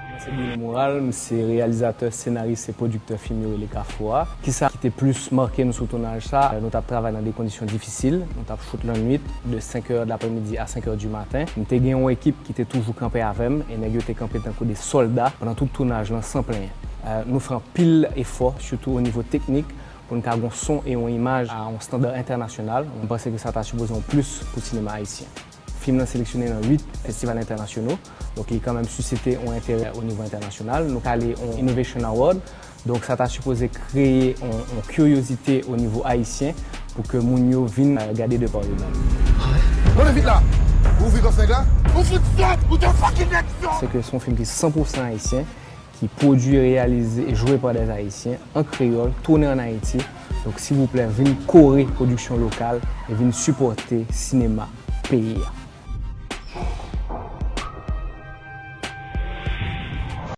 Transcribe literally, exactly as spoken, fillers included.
Mwen se Bruno Moral, m se reyalizatè, senaris e pwodiktè fim yo rele Kafou a. Kisa ki te plis make nou sou tounaj sa? Nou t ap travay nan de kondisyon difisil, nou t ap chout lannwit, de senk è de lapremidi a senk è di maten. M te gen yon ekip ki te toujou kanpe avè m, e nèg yo te kanpe tankou de sòlda pandan tout tounaj lan san plenyen. Nou fè anpil efò, sitou o nivo teknik, pou n ka gon son e yon imaj a yon standa entènasyonal. Mwen panse ke sa ta sipoze yon plis pou sinema ayisyen. Fim nan seleksyone nan uit festival entènasyonal, donk li kanmenm sisite yon enterè o nivo entènasyonal. Nou kale yon Innovation Award, donk sa ta sipoze kreye yon, yon kiryozite o nivo ayisyen pou ke moun yo vin, euh, gade de pa yo menm. Konnen vit la! Ou vit kòs nèg la? Ou fout fèt! Ou te fucking next door! Se ke se yon fim ki san pou san ayisyen, ki pwodui, reyalize e jwe pa dè Ayisyen an kreyòl, tounen ann Ayiti. Donk, silvouplè, vin kore pwodiksyon lokal e vin sipòte sinema peyi a.